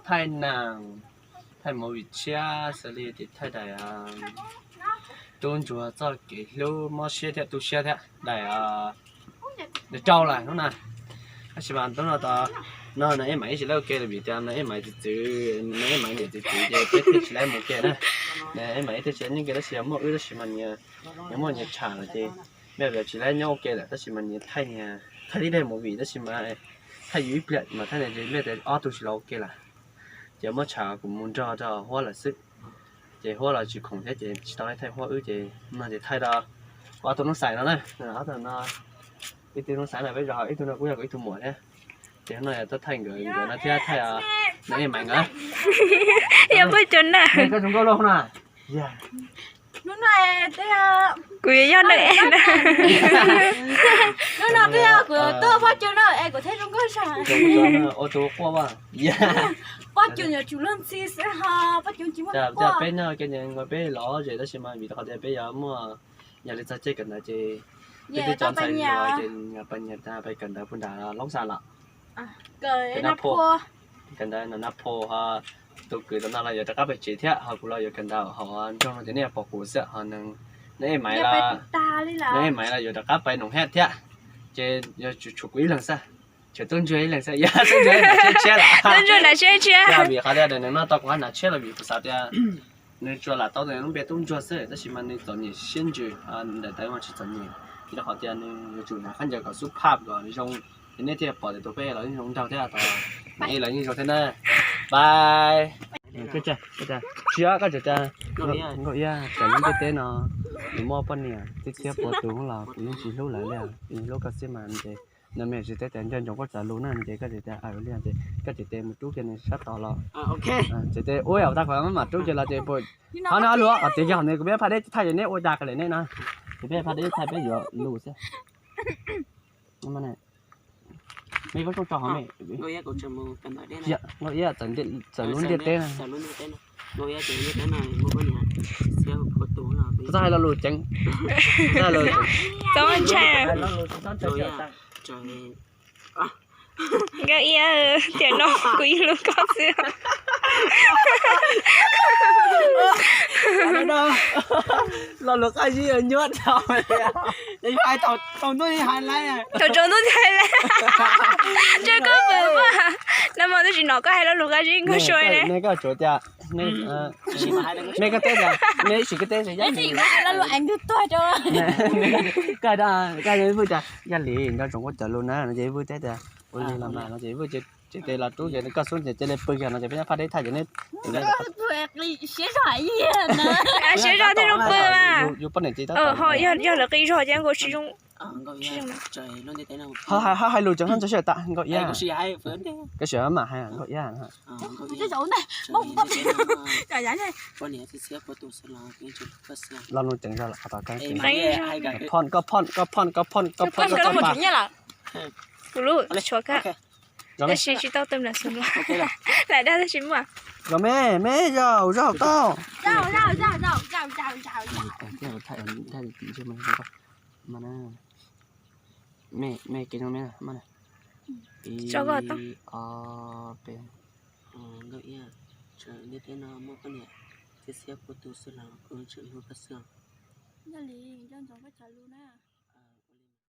Thaij neeg, thaij movie tshiab xws li ces thaij daim tub ntsuag txoj kev hlub mob siab thiab tu siab thiab daim rau lawm hnub na. Tab sis mas hnub no, no nws ej mam ib tsis laib ua ke lawm vim tias nws ej mam txiv txwv, nws ej mam niam txiv txwv ces peb thiaj tsis laib mus ua ke na. Nws ej mam ib thiaj tsis laib nyob ua ke tab sis yog muaj wb tab sis mas nyias, nyias muaj nyias tsham lawm ces peb tsis laib nyob ua ke lawm tab sis mas nyias thaij, nyias thaij tib daim movie tab sis mas thaij yus ib pliag mas thaij nyias ib pliag ces ob tug tsis los ua ke lawm. Ces muab tsham kuv mus nrog rau Huab lawm xwb. Ces Huab los tsis khoom thiab ces tsis tau thaij Huab wb ces no ces thaij rau ob tug noob xais no na. Ob tug no, ib tug noob xais no peb zos, ib tug no kuj yog kuv ib tug muam thiab. Ces no yog tuaj thaij nkawd, nkawd no thiab thaij nws ej mam nkawd. Yog Paj Coo na. Koj zoo nkauj lauj na. Hnub no kuv yuav yog nws, hnub no twb yog kuv tuaj Paj Coo na es kuv thiaj zoo nkauj zog. Ua tus quaj Paj Coo yuav tsum luag ntxhi xwb ho Paj Coo tsis muaj quaj. Peb nyob ke nkaus peb los ze tab sis mas vim rau qhov tias peb yuav muaj, yog li txog caij kawm ntawv ces peb twb cov ntxhais hluas ces pais nyias pais kawm ntawv puag nram Loob Xas lawm. Kawm ntawv Nab Pho ho tus kwv tom no los yuav rov qab pais tsev thiab ho kuv los yuav kawm ntawv hauv nroog no ces nej yuav pom kuv xwb ho nws, nws ej Maiv, nws ej Maiv los yuav rov qab pais Noom Hej thiab. Ces yuav tsum tshuav kuv ib leeg xwb, tshuav tub ntsuag ib leeg xwb, yog tub ntsuag hnav tshiab tshiab lawm. Tub ntsuag hnav tshiab tshiab. Vim qhov tias nws no tau kuv hnav tshiab los vim kuv xav tias nws tsuas lam tau tus lub npe tub ntsuag xwb tab sis mas nws txom nyem siab ntsws, daim tawv mas tsis txom nyem, vim rau qhov tias nws yuav tsum hnav khaub ncaws kom xub phaj kom zoo, ces nej thiaj pom tias tus peb los yeej zoo nraug thiab, los yeej zoo thiab na. Bye. Tsis, koj tseem tias Nkauj Iab, txawm lub ntiaj teb no nws muaj poj niam twb txhiab pua tus los kuv yeej tsis hlub lawv li, kuv yeej hlub koj xwb mas. Ces nws me tsis teb tias nco ntsoov koj txawv lus na, ces koj tseem tias li ces koj tseem tes mus rub kiag nws sab tod los, tseem tes ua yam tag khuav mam rub kiag los ces, qhov no luag qhov tias yog nws kuv peb phaj deb thaij ces neb ua cas ka li neb no, ces peb phaj deb thaij peb yuav lus xwb. Me koj tsooj tso hov me. Nkauj Iab, txawm lub ntiaj teb no. Txhob hais lo lus ceev. Txhob hais lo lus ceev. Nkauj Iab, tiam no kuv ib hlub koj xwb. Lo lus qab zib nyuaj dhau. Thaum tsaus ntuj hais laiv, tsaws koj pw mas, nag hmo twb tsis hnov koj hais lo lus qab zib nkauj sua ne. Koj tsuav tias, me koj teb tias, me ib sim koj teb tias, koj hais rau Yaj Lis nco ntsoov koj cov lus na no ces Vwj teb tias, ua li los mas no ces Vwj tseem tes los rub ces koj xub ces cia li pw kiag no ces peb nyob phaj deb thaij ces neb, siab zog thiaj zoo pw mas. Yus poj niam ces tau, yog lawv qi zog ces nkaus tsis zoo. Hais lus tseem haj tso siab tas Nkauj Iab, koj sim mam hais Nkauj Iab. Los nus ceev zog los qhov tod, koj phon, koj phon, koj phon, koj phon, koj phon, koj phon. Kuv lub tshuav kab, tab sis tsis tau tawm nram xus no. Lam dag tab sis muaj. Zos me, me zos, zos tau. Me, me kev zoo me, ib, ob, peb. Nkauj Iab, tseem ntiaj teb no muaj poj niam txhiab txhiab pua tus xwb los kuv tseem hlub koj xwb. Yaj Lis, nco ntsoov koj cov lus na.